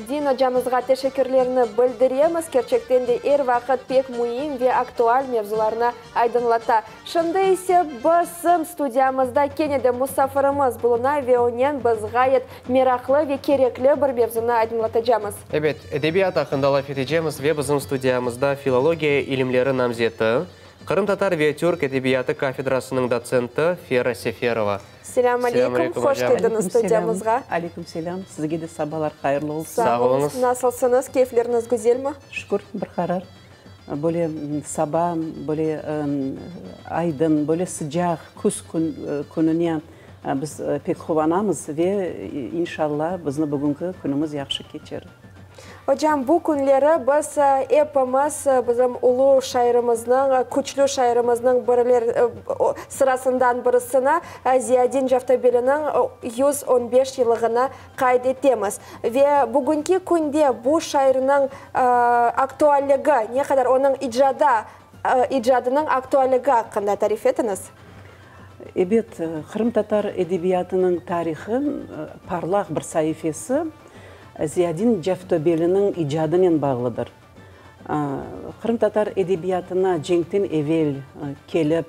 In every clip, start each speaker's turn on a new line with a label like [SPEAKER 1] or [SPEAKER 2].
[SPEAKER 1] Din ocamızğa teşekkürlerni bildiremiz, kerçekten de er vaqıt pek müim ve aktual mevzularnı aydınlata. Şimdi ise bizim studiyamızda kene de musafirimiz buluna ve onen biz ğayet meraqlı ve kerekli bir mevzunı aydınlatacamız.
[SPEAKER 2] Ebet, edebiyat aqqında laf etecemiz ve bizim studiyamızda filologiya ilimleri namzeti, Qırımtatar ve türk edebiyatı kafedrasınıñ dotsenti Fera Seferova.
[SPEAKER 1] Selâm aleyküm, hoş keldiñiz studiyamızğa.
[SPEAKER 3] Aleyküm selâm, sizge de sabalar hayırlı olsun.
[SPEAKER 2] Sağ oluñız.
[SPEAKER 1] Nasılsıñız, keyfleriñiz güzelmi?
[SPEAKER 3] Şükür, bir qarar. Böyle saba, böyle aydın, böyle sıcaq küz kününe biz pek quvanamız ve inşalla bizni bugünki künümiz yahşı keçer.
[SPEAKER 1] Ocam, bu künleri biz epimiz bizim ulu şairimizniñ, küçlü şairimizniñ biriler sırasından birisini, Ziyadin Cavtobeliniñ 115 yıllığını qayd etemiz. Ve bugünki künde bu şairniñ aktualligi ne qadar, onıñ icada, icadınıñ aktualligi aqqında tarif etiñiz.
[SPEAKER 3] Ebet, qırımtatar edebiyatınıñ tarihı parlaq bir saifesi Ziyadin Cavtobeliniñ icadınen bağlıdır. Qırımtatar edebiyatına cenkten evel kelip,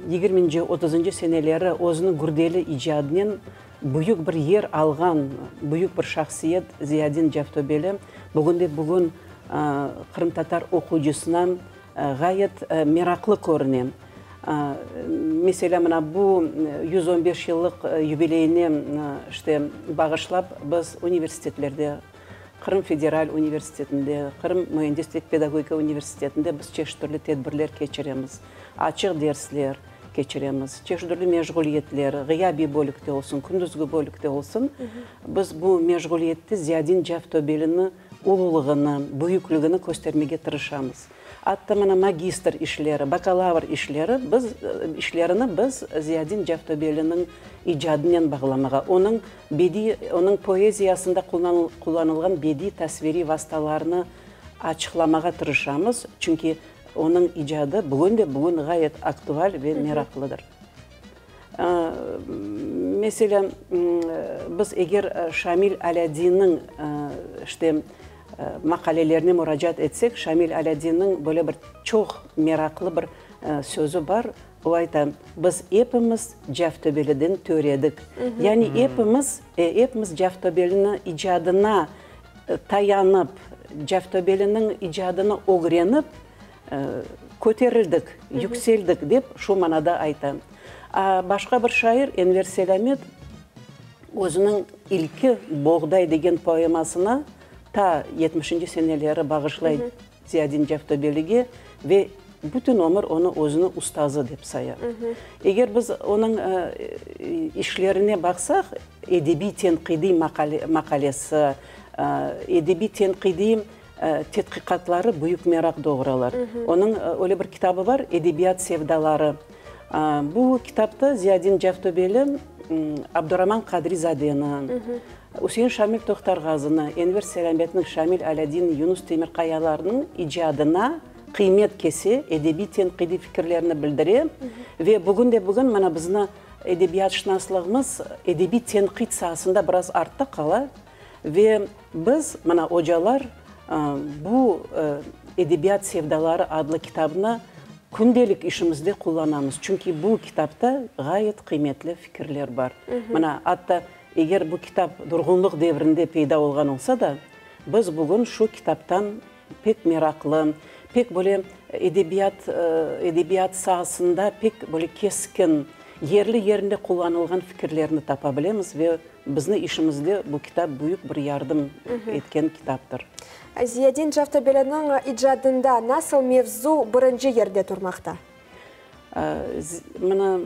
[SPEAKER 3] yigirminci, otuzıncı seneleri özüniñ gürdeli icadınen büyük bir yer alğan büyük bir şahsiyet Ziyadin Cavtobeli bugünde-bugün qırımtatar oquyıcısına ğayet meraqlı körüne. Meselâ, mına bu 115 yıllıq yubileyine işte bağışlap biz universitetlerde, Qırım federal universitetinde, Qırım müendislik-pedagogika universitetinde biz çeşit türlü tedbirler keçiremiz, açıq dersler keçiremiz, çeşit türlü meşğuliyetler, ğıyabiy bölükte olsun, kündüzgi bölükte olsun, biz bu meşğuliyette Ziyadin Cavtobelini ululığını, büyükligini köstermege tırışamız. Atta mına magistr işleri, bakalavr işleri biz işlerini biz Ziyadin Cavtobeliniñ icadınen bağlamağa, onıñ bediy, onıñ poeziyasında qullanılğan bediy tasviriy vastalarnı açıqlamağa tırışamız, çünki onıñ icadı bugün de bugün ğayet aktual ve meraqlıdır. Meselâ, biz eger Şamil Alâdinniñ işte maqalelerine muracaat etsek, Şamil Alâdinniñ böyle bir çoq meraqlı bir sözü bar, o ayta, Biz epimiz Cavtöbeliden töredik. Yani epimiz, epimiz Cavtöbelini icadına tayanıp, Cavtöbeliniñ icadını ögrenip, köterildik, yükseldik, dep şu manada ayta. A başqa bir şair Enver Selâmet özüniñ İlki boğday degen poemasını ta yetmişinci seneleri bağışlay Ziyadin Cavtobelige ve bütün ömür onı özüni ustazı dep saya. Eger biz onıñ işlerine baqsaq, edebiy-tenqidiy maqalesi, edebiy-tenqidiy Tedqiqatları büyük meraq doğuralar. Onıñ öyle bir kitabı bar, Edebiyat sevdaları. Bu kitapta Ziyadin Cavtobeli Abduraman Qadri-zadeni, Üsein Şamil Tohtarğazını, Enver Selâmetniñ, Şamil Alâdin, Yunus Temirqayalarnıñ icadına qıymet kese, edebiy-tenqidiy fikirlerini bildire ve bugün de-bugün mana bizni edebiyatşınaslığımız edebiy tenqid saasında biraz artta qala. Ve biz, mına, ocalar, bu Edebiyat sevdaları adlı kitabnı kündelik işimizde qullanamız. Çünki bu kitapta ğayet qıymetli fikirler bar. Mına, atta eger bu kitap durğunlıq devrinde peyda olğan olsa da, biz bugün şu kitaptan pek meraqlı, pek böyle edebiyat, edebiyat saasında pek böyle keskin, yerli-yerinde qullanılğan fikirlerni tapa bilemiz ve Bizni işimizde bu kitap büyük bir yardım etken kitaptır.
[SPEAKER 1] Ziyadin Cavtobeliniñ icadında nasıl mevzu birinci yerde turmaqta?
[SPEAKER 3] Mına,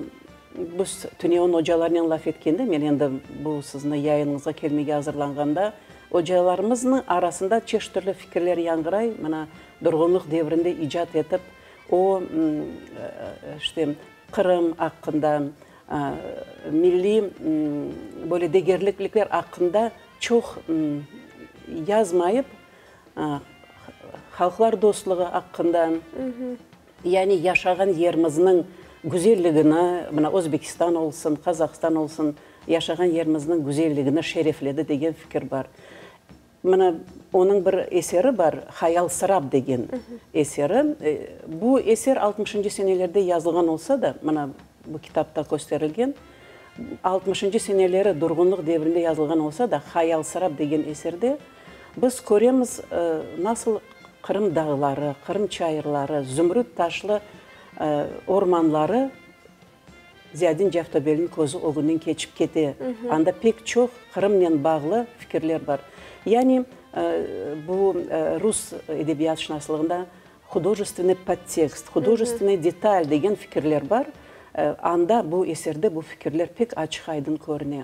[SPEAKER 3] biz tünevin ocalarnen laf etkende, men endi bu sizni yayınıñızğa kelmege azırlanğanda, ocalarımıznıñ arasında çeşit türlü fikirler yañğıray. Mına, durğunlıq devrinde icat etip, o, işte, Qırım aqqında, milliy böyle degerliklikler aqqında çoq yazmayıp, halqlar dostluğı aqqında, yani yaşağan yerimizniñ güzelligini, mına Özbekistan olsun, Qazahstan olsun, yaşağan yerimizniñ güzelligini şerefledi degen fikir bar. Mına, onıñ bir eseri bar, Hayalsırap degen eseri. Bu eser altmışıncı senelerde yazılğan olsa da, mına, bu kitapta kösterilgen, altmışıncı seneleri, durğunlıq devrinde yazılğan olsa da, Hayalsırap degen eserde biz köremiz, nasıl Qırım dağları, Qırım çayırları, zümrüt taşlı ormanları Ziyadin Cavtobelniñ közü ögünden keçip kete. Anda pek çoq Qırımnen bağlı fikirler bar. Yani, bu rus edebiyatşınaslığında hudojestvenniy podtekst, hudojestvenniy detal degen fikirler bar. Anda, bu eserde bu fikirler pek açıq-aydın körüne.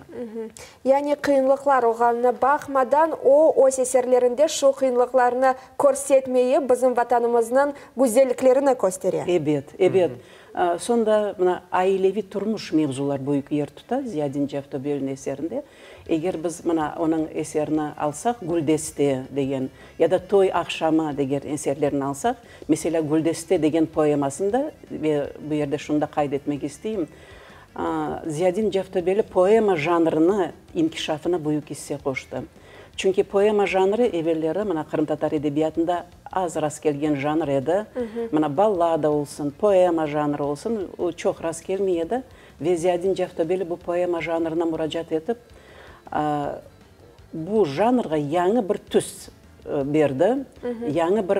[SPEAKER 1] Yani, qıyınlıqlar olğanına baqmadan, o, öz eserlerinde şu qıyınlıqlarnı körsetmeyip, bizim Vatanımıznıñ güzelliklerini köstere.
[SPEAKER 3] Ebet, ebet. Soñra mına aileviy turmuş mevzular büyük yer tuta Ziyadin Cavtobelniñ eserinde. Eger biz mına onıñ eserini alsaq, Güldeste degen ya da Toy aqşamı degen eserlerini alsaq, meselâ, Güldeste degen poemasında, ve bu yerde şunı da qayd etmek isteyim, Ziyadin Cavtobeli poema janrını inkişafına büyük isse qoştı. Çünki poema janrı evelleri mına qırımtatar edebiyatında az rastkelgen janr edi. Mına ballada olsun, poema janrı olsun, o çoq rastkelmey edi. Ve Ziyadin Cavtobeli bu poema janrına muracaat etip, bu janrğa yañı bir tüs berdi, yañı bir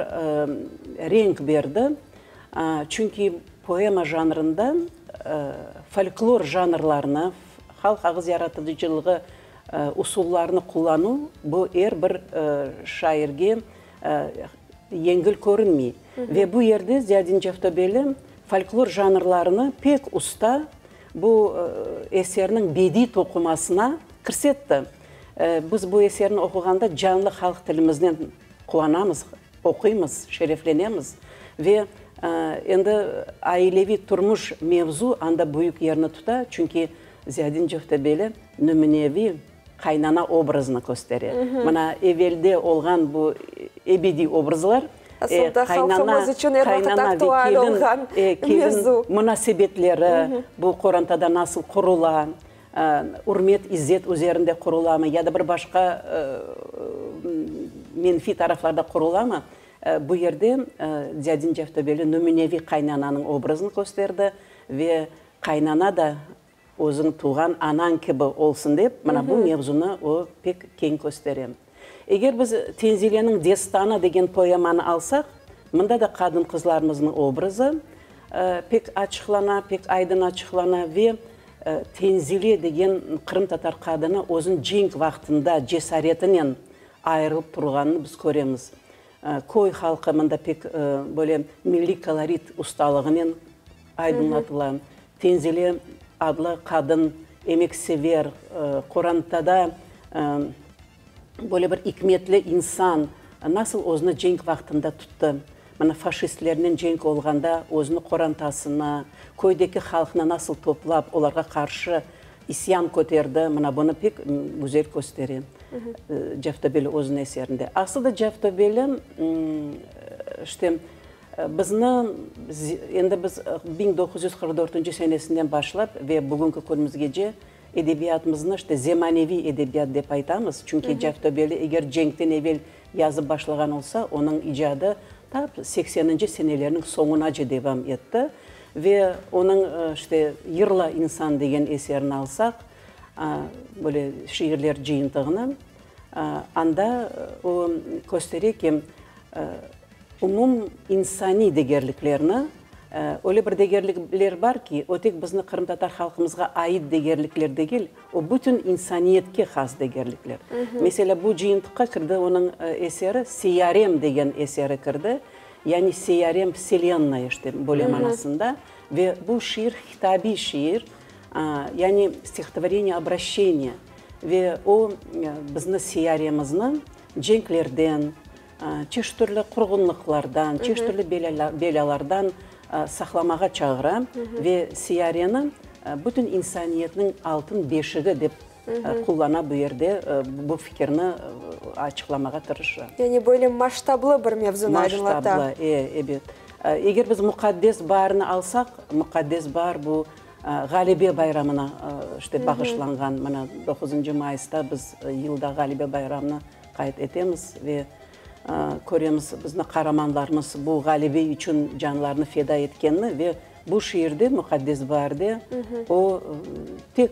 [SPEAKER 3] renk berdi. Çünki poema janrında folklor janrlarını, halq ağız yaratıcılığı usullarnı qullanuv bu er bir şairge yengil körünmey. Ve bu yerde Ziyadin Cavtobeli folklor janrlarını pek usta bu eserniñ bediy toqumasına kirsetti. Biz bu eserni oquğanda canlı halq tilimiznen quvanamız, oquymız, şereflenemiz. Ve endi aileviy turmuş mevzu anda büyük yerni tuta, çünki Ziyadin Cavtobeli nümüneviy qaynana obrazını köstere. Mına evelde olğan bu ebediy obrazlar,
[SPEAKER 1] Asıl da halqımız içün er vaqıt aktual olğan mevzu.
[SPEAKER 3] Munasebetleri, bu qorantada nasıl qurula, ürmet, izzet üzerinde qurulamı ya da bir başqa menfiy taraflarda qurulamı, bu yerde Ziyadin Cavtobeli nümüneviy qaynananıñ obrazını kösterdi ve qaynana da Özüñ tuvğan anañ kibi olsun dep, mına bu mevzunı o pek keñ köstere. Eger biz Tenzileniñ destanı degen poemanı alsaq, mında da qadın-qızlarımıznıñ obrazı pek açıqlana, pek aydın açıqlana ve Tenzile degen qırımtatar qadını özüni cenk vaqtında cesaretinen ayırılıp turğanını biz köremiz. Köy halqı mında pek böyle milliy kolorit ustalığınen aydınlatıla. Tenzile adlı qadın emeksever, qorantada böyle bir ikmetli insan, nasıl özüni cenk vaqtında tuttı? Mına faşistlernen cenk olğanda özüni qorantasını, köydeki halqnı nasıl toplap, olarğa qarşı isyan köterdi, mına bunı pek güzel köstere Cavtobeli özüniñ eserinde. Aslı da Cavtobeli, işte, Bizni, endi biz 1944 senesinden başlap ve bugünki künümizgece edebiyatımıznı işte zemaneviy edebiyat dep aytamız, çünki Cavtobeli eger cenkten evel yazıp başlağan olsa, onıñ icadı tap sekseninci senelerniñ soñunace devam etti ve onıñ işte Yırla insan degen eserini alsaq, böyle şiirler cıyıntığını, anda o köstere ki, Umum insaniy degerliklerni, öyle bir degerlikler bar ki, o tek bizni qırımtatar halqımızğa ait degerlikler degil, o bütün insaniyetke has degerlikler. Meselâ, bu cıyıntıqqa kirdi onıñ eseri, Seyarem degen eseri kirdi, yani Seyarem, vselennaya, işte, böyle manasında, ve bu şiir hitabiy şiir, yani stihotvoreniye-obraşçeniye, ve o bizni seyaremizni cenklerden, Çeşit türlü qurğunlıqlardan, çeşit türlü belâlardan saqlamağa çağıra ve siyareni bütün insaniyetniñ altın beşigi dep qullana bu yerde, bu fikirni açıqlamağa tırışa.
[SPEAKER 1] Yani böyle masştablı bir mevzunı aydınlata.
[SPEAKER 3] Masştablı, ebet. Eger biz Muqaddes baarni alsaq, Muqaddes baar bu Ğalebe bayramına işte bağışlanğan, mına doquzıncı mayısta biz yılda Ğalebe bayramını. qayd etemiz ve köremiz bizni qaramanlarımız bu ğalebe içün canlarını feda etkenini ve bu şiirde, Muqaddes baarde, o, tek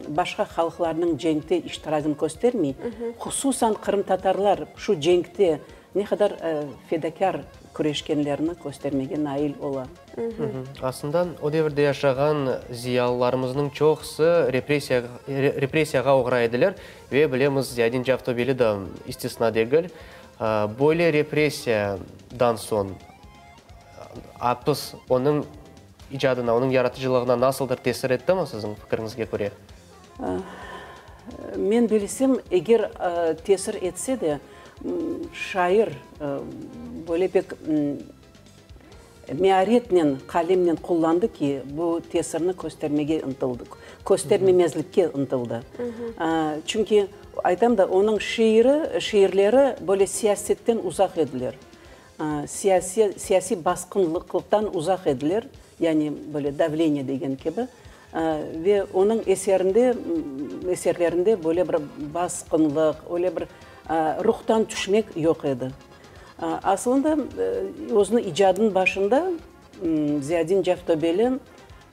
[SPEAKER 3] başqa halqlarnıñ cenkte iştiragını köstermey, hususan qırımtatarlar şu cenkte ne qadar fedakâr küreşkenlerini köstermege nail ola.
[SPEAKER 2] Aslında, o devirde yaşağan ziyalılarımıznıñ çoqusı repressiyağa oğray ediler ve bilemiz, Ziyadin Cavtobeli de istisna degil. Böyle repressiyadan soñ apis onıñ icadına, onıñ yaratıcılığına nasıldır tesir ettimi, siziñ fikiriñizge köre?
[SPEAKER 3] Men bilsem, eger tesir etse de, şair böyle pek mearetnen qalemnen qullandı ki, bu tesirni köstermege ıntıldı, köstermemezlikke ıntıldı. Çünki, aytam da, onıñ şiiri, şiirleri böyle siyasetten uzaq ediler, siyasiy basqınlıqtan uzaq ediler, yani böyle davleniye degen kibi, ve onıñ eserinde, eserlerinde böyle bir basqınlıq, öyle bir ruhtan tüşmek yoq edi. Asılında, özüniñ icadınıñ başında Ziyadin Cavtobeli,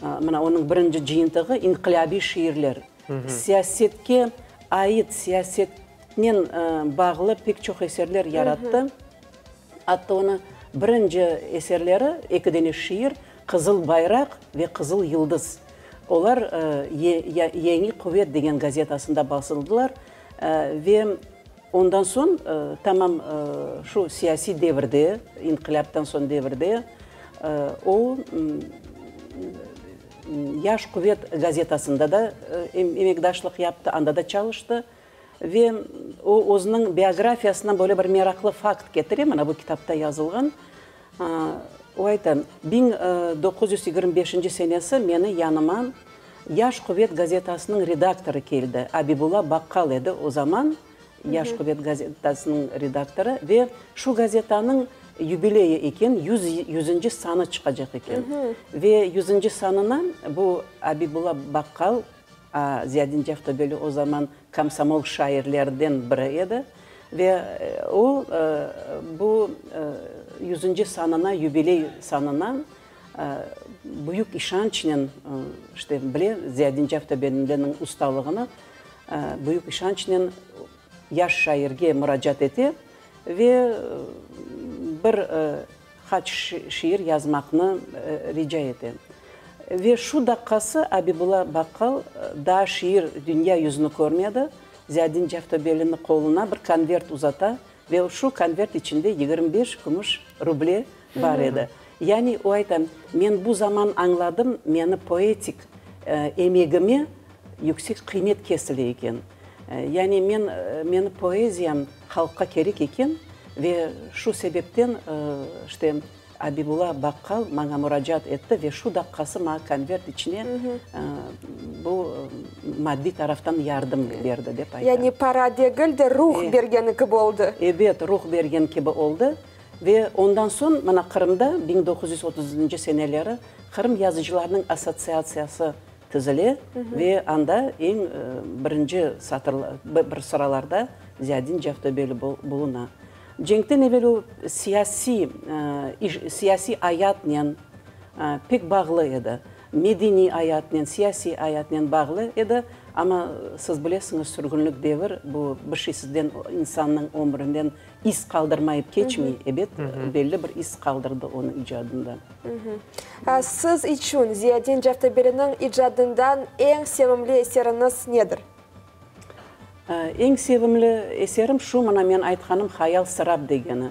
[SPEAKER 3] mına onıñ birinci cıyıntığı İnqilâbiy şiirler, siyasetke ait, siyasetnen bağlı pek çoq eserler yarattı. Atta onı birinci eserleri, eki dene şiir, Qızıl bayraq ve Qızıl yıldız. Olar Yeñi quvet degen gazetasında basıldılar ve Ondan soñ, tamam şu siyasiy devirde, inqilâptan soñ devirde o, Yaş quvet gazetasında da emekdaşlıq yaptı, anda da çalıştı. Ve o, özüniñ biografiyasından böyle bir meraqlı fakt ketire, mına bu kitapta yazılğan. O ayta, 1925 senesi meni yanıma Yaş quvet gazetasınıñ redaktorı keldi, Abibulla Baqqal edi o zaman Yaş quvet gazetasınıñ redaktorı ve şu gazetanıñ yubileyi eken, yüzünci sanı çıqacaq eken. Ve yüzünci sanına bu Abibulla Baqqal, Ziyadin Cavtobeli o zaman komsomol şairlerden biri edi, ve o bu yüzünci sanına, yubiley sanına Büyük işançnen, işte, bile Ziyadin Cavtobeliniñ ustalığını, büyük işançnen yaş şairge muracaat ete ve bir qaç şiir yazmaqnı rica ete. Ve şu daqqası Abibulla Baqqal daa şiir dünya yüzüni körmedi, Ziyadin Cavtobeliniñ qoluna bir konvert uzata Ve şu konvert içinde 25 kümüş ruble bar edi. Yani o ayta, men bu zaman añladım, meni poetik emegime yüksek qıymet kesile eken. Yani men, meni poeziyam halqqa kerek eken ve şu sebepten, işte, Abibulla Baqqal maña muracaat etti ve şu daqqası maña konvert içine bu maddiy taraftan yardım berdi, dep ayta.
[SPEAKER 1] Yani para degil de, ruh bergeni kibi oldı.
[SPEAKER 3] Ebet, ruh bergen kibi oldı. Ve ondan soñ mına Qırımda 1930-ncı seneleri Qırım yazıcılarınıñ assotsiatsiyası tizile ve anda eñ birinci satırlar, bir sıralarda Ziyadin Cavtobeli buluna. Cenkten evel o siyasiy siyasiy ayatnen pek bağlı edi. Medeniy ayatnen, siyasiy ayatnen bağlı edi. Amma siz bilesiñiz, sürgünlik devir, bu bir şey sizden, insannıñ ömründen iz qaldırmayıp keçmey. Ebet, belli bir iz qaldırdı onıñ icadında.
[SPEAKER 1] Siz içün Ziyadin Cavtobeliniñ icadından eñ sevimli eseriñiz nedir?
[SPEAKER 3] Eñ sevimli eserim şu, mına men aytqanım Hayal sırap degeni.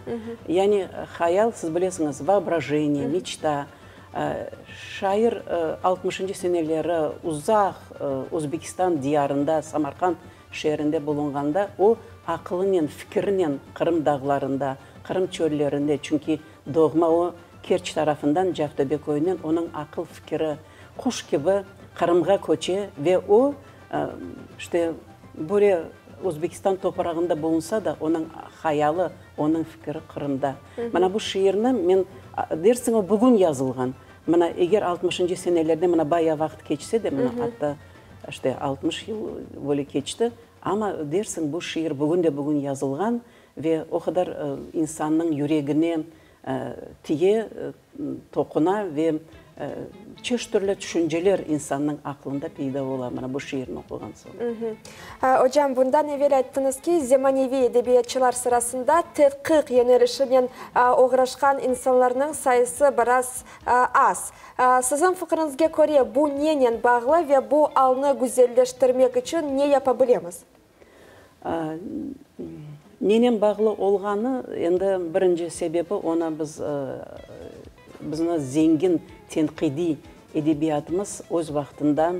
[SPEAKER 3] Yani hayal, siz bilesiñiz, voobrazheniye, meçta. Şair altmışıncı seneleri uzaq Özbekistan diyarında, Samarqand şeerinde bulunğanda, o, aqılınen, fikirinen Qırım dağlarında, Qırım çöllerinde, çünki doğma o, Kerç tarafından, Cavtobe köyünden, onıñ aqıl-fikiri quş kibi Qırımğa köçe ve o, İşte, böyle Özbekistan toprağında bulunsa da, onıñ hayalı, onıñ fikiri Qırımda. Mına bu şiirni men, dersiñ, o bugün yazılğan. Mına, eger altmışıncı senelerde, mına, bayağı vaqıt keçse de, mına, atta, işte, 60 yıl böyle keçti. Amma dersiñ, bu şiir bugün de bugün yazılğan ve o qadar insannıñ yüregine tiye, toquna ve çeşit türlü tüşünceler insannıñ aqlında peyda ola mına bu şiirni oquğan soñ.
[SPEAKER 1] Ocam, bundan evel ayttıñız ki, zemaneviy edebiyatçılar sırasında tedqiq yönelişinen oğraşqan insanlarnıñ sayısı biraz az. Siziñ fikriñizge köre, bu nenen bağlı ve bu alnı güzelleştirmek içün ne yapa bilemiz?
[SPEAKER 3] Nenen bağlı olğanı, endi birinci sebebi, onı biz, bizni zengin tenqidiy edebiyatımız öz vaqtında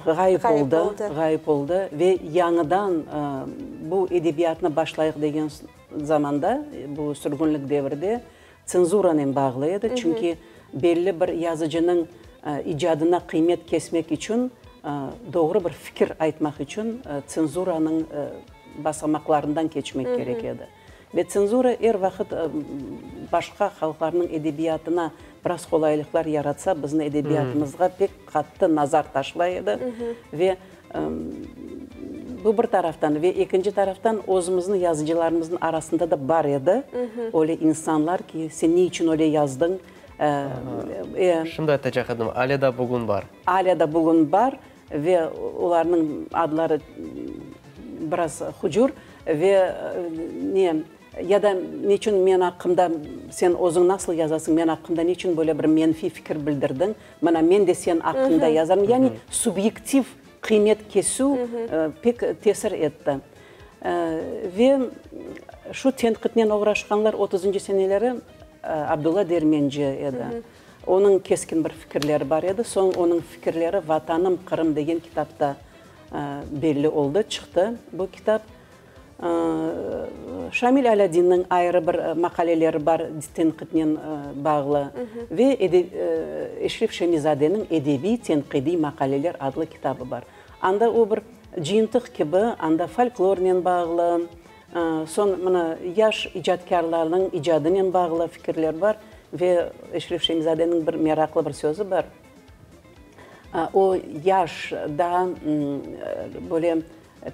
[SPEAKER 3] ğayıp oldı, ğayıp oldı ve yañıdan bu edebiyatnı başlayıq degen zamanda, bu sürgünlik devirde tsenzuranen bağlı edi, çünki belli bir yazıcınıñ icadına qıymet kesmek içün, doğru bir fikir aytmaq içün tsenzuranıñ basamaqlarından keçmek kerek edi. Ve tsenzura er vaqıt başqa halqlarnıñ edebiyatına biraz qolaylıqlar yaratsa, bizni edebiyatımızğa pek qattı nazar taşlay edi. Ve bu bir taraftan, ve ekinci taraftan özümizniñ yazıcılarımıznıñ arasında da bar edi öyle insanlar ki, sen ne içün öyle yazdıñ?
[SPEAKER 2] Şimdi aytacaq edim, ale da bugün bar.
[SPEAKER 3] Ale da bugün bar ve olarnıñ adları biraz hucur ve ne, ya da neçün men aqqımda, sen özüñ nasıl yazasıñ, men aqqımda neçün böyle bir menfiy fikir bildirdiñ, mına men de sen aqqıñda yazarım, yani subyektiv qıymet kesüv pek tesir etti. Ve şu tenqitnen oğraşqanlar otuzıncı seneleri Abdulla Dermenci edi. Onıñ keskin bir fikirleri bar edi. Soñ onıñ fikirleri Vatanım Qırım degen kitapta belli oldı, çıqtı bu kitap. Şamil Alâdinniñ ayrı bir maqaleleri bar tenqitnen bağlı ve Eşref Şemizadeniñ Edebiy tenqidiy maqaleler adlı kitabı bar. Anda o bir cıyıntıq kibi, anda folklornen bağlı, Soñ mına yaş icatkârlarnıñ icadınen bağlı fikirler bar ve Eşref Şemizadeniñ bir meraqlı bir sözü bar. O, yaş, daa böyle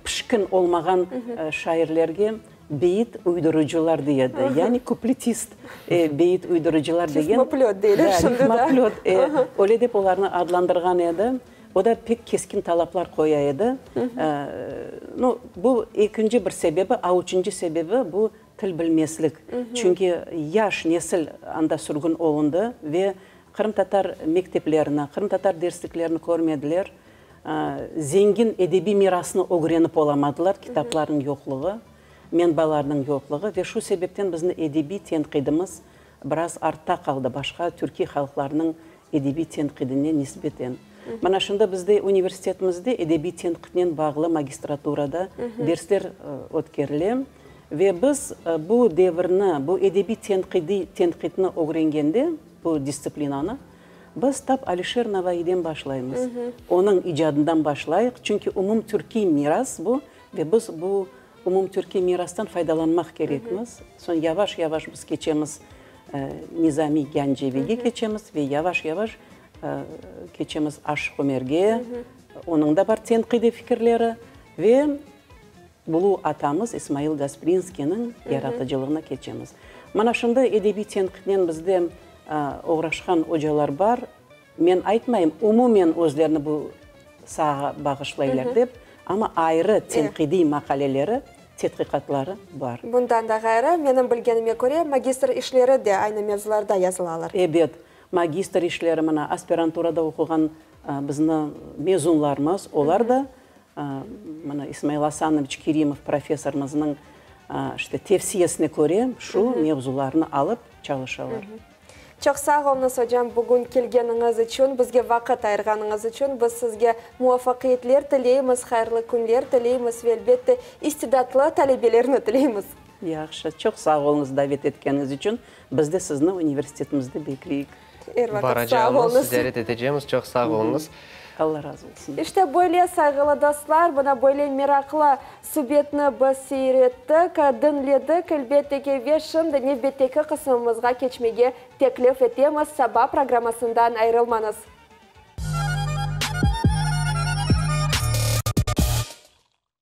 [SPEAKER 3] pişkin olmağan şairlerge beyit uydurıcılar dey edi. Yani kupletist, beyit uydurıcılar degen.
[SPEAKER 1] Rifmoplöt deyler şimdi da.
[SPEAKER 3] Rifmoplöt, öyle dep olarnı adlandırğan edi. O da pek keskin talaplar qoya edi. Nu, bu ekinci bir sebebi, a üçünci sebebi bu til bilmeslik. Çünki yaş nesil anda sürgün olundı ve qırımtatar mekteplerini, qırımtatar dersliklerini körmediler, zengin edebiy mirasnı ögrenip olamadılar, kitaplarnıñ yoqluğı, menbalarnıñ yoqluğı ve şu sebepten bizni edebiy tenqidimiz biraz artta qaldı başqa türkiy halqlarnıñ edebiy tenqidine nisbeten. Mana şunda bizde universitetimizde edebiy tenqidnen bağlı magistraturada dersler ötkerile ve biz bu devirni, bu edebiy tenqidiy tenqidni ögrengende, bu distsiplinanı, biz tap Alişer Navaiyden başlaymız. Onıñ icadından başlayıq, çünki umumtürkiy miras bu ve biz bu Umumtürkiy mirastan faydalanmaq kerekmiz. Soñ yavaş-yavaş biz keçemiz Nizamiy Gânceviyge keçemiz ve yavaş-yavaş keçemiz Aşıq Umerge, onıñ da bar tenqidiy fikirleri ve ulu atamız İsmail Gasprinskiyniñ yaratıcılığına keçemiz. Mana şimdi edebiy tenqidnen bizde oğraşqan ocalar bar. Men aytmayım, umumen özlerini bu saağa bağışlaylar dep, amma ayrı tenqidiy maqaleleri, tedqiqatları bar.
[SPEAKER 1] Bundan da ğayrı, menim bilgenime köre, magistr işleri de aynı mevzularda yazılalar.
[SPEAKER 3] Ebet, magistr işleri, mına, aspiranturada oquğan bizni mezunlarımız, olar da, mına, İsmail Asanoviç Kerimov professorımıznıñ, işte, tevsiyesine köre şu mevzularnı alıp çalışalar.
[SPEAKER 1] Çoq sağ oluñız, ocam, bugün kelgeniñiz içün, bizge vaqıt ayırğanıñız içün. Biz sizge muvafaqiyetler tileymiz, hayırlı künler tileymiz ve, elbette, istidatlı talebelerni tileymiz.
[SPEAKER 3] Yahşı, çoq sağ oluñız davet etkeniñiz içün. Biz de sizni universitetimizde bekleyik.
[SPEAKER 1] Er vaqıt sağ
[SPEAKER 2] Baracağımız,
[SPEAKER 1] oluñız.
[SPEAKER 2] ziyaret etecemiz. Çoq sağ oluñız.
[SPEAKER 3] Alla razı olsun.
[SPEAKER 1] İşte böyle, sayğılı dostlar, mına böyle meraqlı subetni biz seyir ettik, diñledik, elbette ki, ve şimdi nevbetteki qısmımızğa keçmege teklif etemiz. Saba programmasından ayırılmañız.